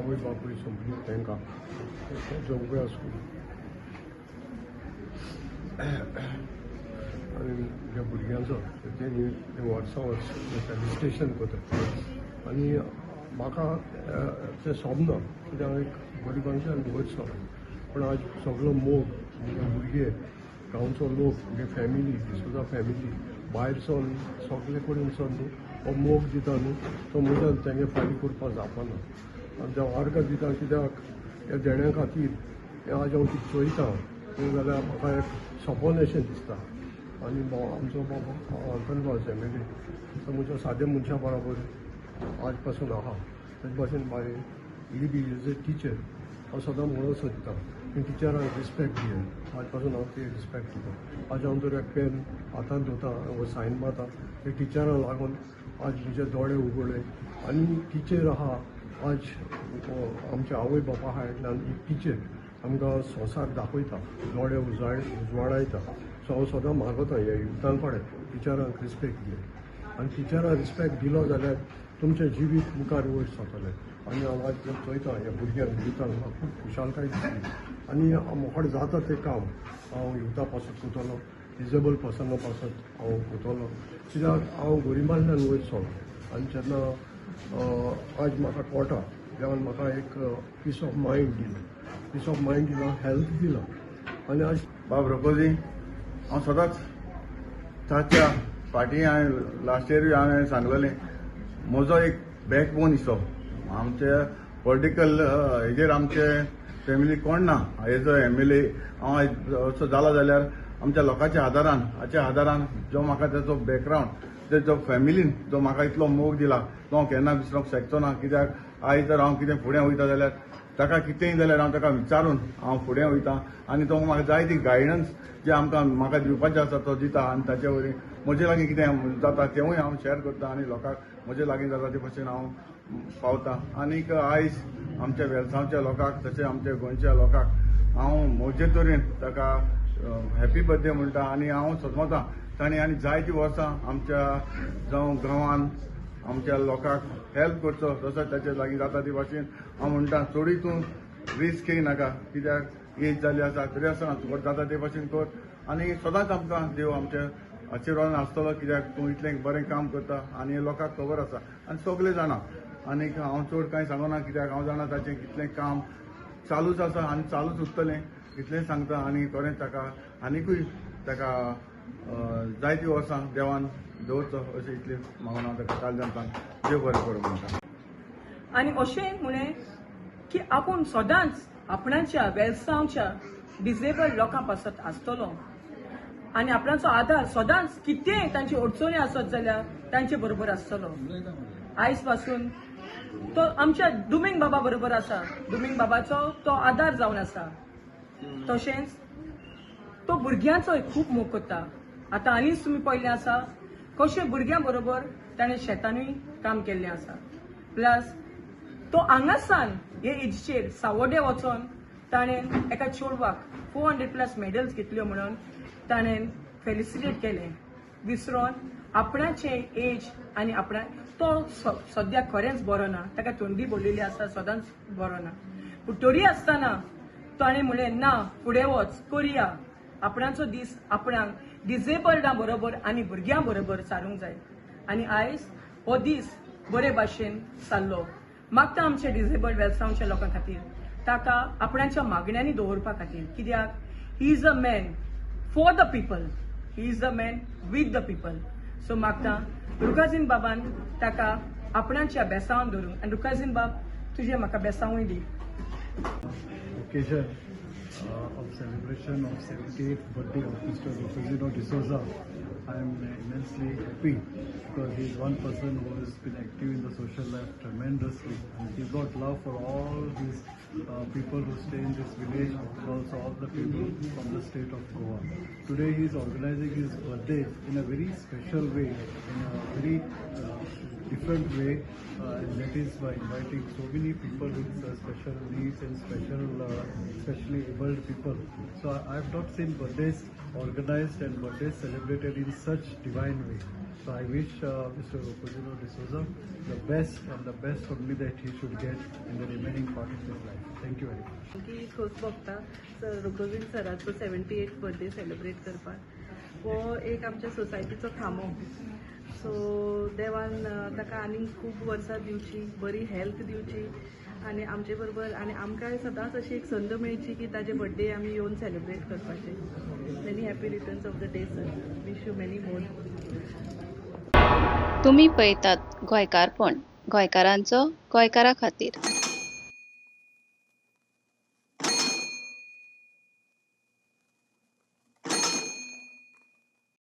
आवय बापूय सोंपली तांकां तेजो उगडास करून आनी ज्या भुरग्यांचो तेणी वर्सां वर्स फेलिसिटेशन करता आनी म्हाका तें सोबना कित्याक हांव एक गरिबांच्यान वयर सरलो पूण आज सगलो मोग म्हगे भुरगे गांवचो लोक म्हगे फॅमिली डिसोजा फॅमिली भायर सरून सगले कडेन सर न्हू हो मोग दिता न्हू तो म्हज्यान तेंगे फारीक करपाक जावपाना आनी ते अर्गां दिता कित्याक ह्या देण्या खातीर हें आज हांव कितें चोयता तें जाल्यार म्हाका एक सपन अशें दिसता. आनी आमचो बाबा आंतोन वाज एम.एल.ए. तो म्हज्या साद्या मनशा बराबर आज पासून आहा. तेच भाशेन बाय he is a teacher. हांव सदां म्हणूंक सोदता की टिचरांक रिस्पेक्ट दिया. आज पासून हांव ती रिस्पेक्ट दिता. आज हांव जर एक पेन हातांत धरता वो सायन मारता ते टिचरांक लागून आज म्हजे दोळे उगडले आनी टिचर आहा आज आमच्या आवय बापा फाटल्यान एक टिचर आमकां संवसार दाखयता, दोळे उजवाडायता. सो हांव सदां मागता ह्या युथां कडेन टिचरांक रिस्पेक्ट दिया आनी टिचरांक रिस्पेक्ट दिलो जाल्यार तुमचें जिवीत मुखार वयर सरतलें. आनी हांव आज चोयता ह्या भुरग्यांक युथांक म्हाका खूब खुशालकाय दिसली आनी म्हाका जाता तें काम हांव युथा पासत करतलो, डिजेबल पर्सना पासत हांव करतलो कित्याक हांव गरिबांतल्यान वयर सरलो आनी जेन्ना आज म्हाका कळटा देवान म्हाका एक पीस ऑफ मायंड दिलो, पीस ऑफ मायंड दिला, हेल्थ दिला आनी आज बाब रोकोजी हांव सदांच ताच्या फाटीं हांवें लास्ट इयरूय हांवें सांगलेलें म्हजो एक बॅकबोन इसो आमच्या पॉलिटिकल हेजेर आमचे फॅमिली कोण ना हेजो एम.एल.ए. हांव आयज असो जाला जाल्यार आमच्या लोकांच्या आदारान हाच्या आदारान जो म्हाका तेजो बॅकग्रावंड जो फॅमिलीन जो म्हाका इतलो मोग दिला तो हांव केन्ना विसरूंक शकचो ना. कित्याक आयज जर हांव कितें फुडें वयता जाल्यार ताका कितेंय जाल्यार हांव ताका विचारून हांव फुडें वयता आनी तो म्हाका जाय ती गायडन्स जे आमकां म्हाका दिवपाचें आसा तो दिता आनी ताचे वरवीं म्हजे लागीं कितें जाता तेंवूय हांव शेअर करता आनी लोकांक म्हजे लागीं जाता ते भशेन हांव पावता. आनीक आयज आमच्या वेलसांवच्या लोकांक तशें आमच्या गोंयच्या लोकांक हांव म्हजे तरेन ताका हॅपी बर्थडे म्हणटा आनी हांव समजता ताणें आनी जायतीं वर्सां आमच्या जावं गांवान आमच्या लोकांक हेल्प करचो तसो ताचे लागीं जाता ते भाशेन हांव म्हणटा चडूय तूं रिस्क घेयनाका कित्याक एज जाल्ली आसा तरी आसतना तुका जाता ते भाशेन कर आनी सदांच आमकां देव आमच्या आशिर्वादान आसतलो कित्याक तूं इतलें बरें काम करता आनी लोकांक खबर आसा आनी सगळे जाणा. आनीक हांव चड कांय सांगना कित्याक हांव जाणा ताचें कितलें काम चालूच आसा आनी चालूच उरतलें इतलें सांगता आनी खरें ताका आनिकूय ताका जायतीं वर्सां देवान दवरचो अशें इतलें मागून हांव ताका काळजान देव बरें करूं म्हणटा. आनी अशें म्हणें की आपूण सदांच आपणाच्या वेलसांवच्या डिजेबल लोकां पासत आसतलो आनी आपणाचो आदार सदांच कितेंय तांची अडचणी आसत जाल्यार तांचे बरोबर आसतलो. आयज पासून तो आमच्या दुमींग बाबा बरोबर आसा, दुमींग बाबाचो तो आदार जावन आसा. तशेंच तो भुरग्यांचोय खूब मोग करता. आतां हालींच तुमी पळयल्लें आसा कशें भुरग्यां बरोबर ताणें शेतानूय काम केल्लें आसा. प्लस तो हांगासान हे एजीचेर सावड्डे वचोन ताणें एका चेडवाक 400+ मेडल्स घेतल्यो म्हणून ताणें फेलिसिटेट केलें. विसरोन आपणाचे एज आनी आपणा तो सद्याक खरेंच बरो ना, ताका थंडी भरलेली आसा, सदांच बरो ना, पूण तरी आसतना ताणें म्हणलें ना फुडें वच करया, आपणाचो दीस आपणाक डिजेबल्डां बरोबर आनी भुरग्यां बरोबर सारूंक जाय. आनी आयज हो दीस बरे भाशेन सारलो. मागता आमचे डिजेबल्ड वेलसांवच्या लोकां खातीर ताका आपणाच्या मागण्यांनी दवरपा खातीर, कित्याक he is a man for the people, he is a man with the people. So मागता रुकाजीन बाबान ताका आपणाच्या बेसांवान धरूंक आनी रुकाजीन बाब तुजें म्हाका बेसांवूय दी. Occasion of celebration of 78th birthday of Mr. Ruferzino D'Souza. I am immensely happy because he is one person who has been active in the social life tremendously, and he's got love for all his people who stay in this village and also all the people from the state of Goa. Today he is organizing his birthday in a very special way, in a very different way, and that is by inviting so many people with special needs and specially abled people. So I have not seen birthdays organized and birthdays celebrated in such divine way. So I wish Mr. Rocuzino D'Souza the best and the best only that he should get in the remaining part of his life. Thank you very much. की खोस भोगता sir रोकोजीन सराचो 78 birthday celebrate करपाक. हो एक आमच्या सोसायटीचो खांबो. So देवान ताका आनीक खूब वर्सां दिवची, बरी हेल्थ दिवची आनी आमचे बरोबर आनी आमकांय सदांच अशी एक संद मेळची की ताजे बर्थडे आमी येवन सेलिब्रेट करपाचे. Many happy returns of the day, sir. Wish you many more. तुमी पळयतात गोंयकारपण, गोंयकारांचो गोंयकारा खातीर.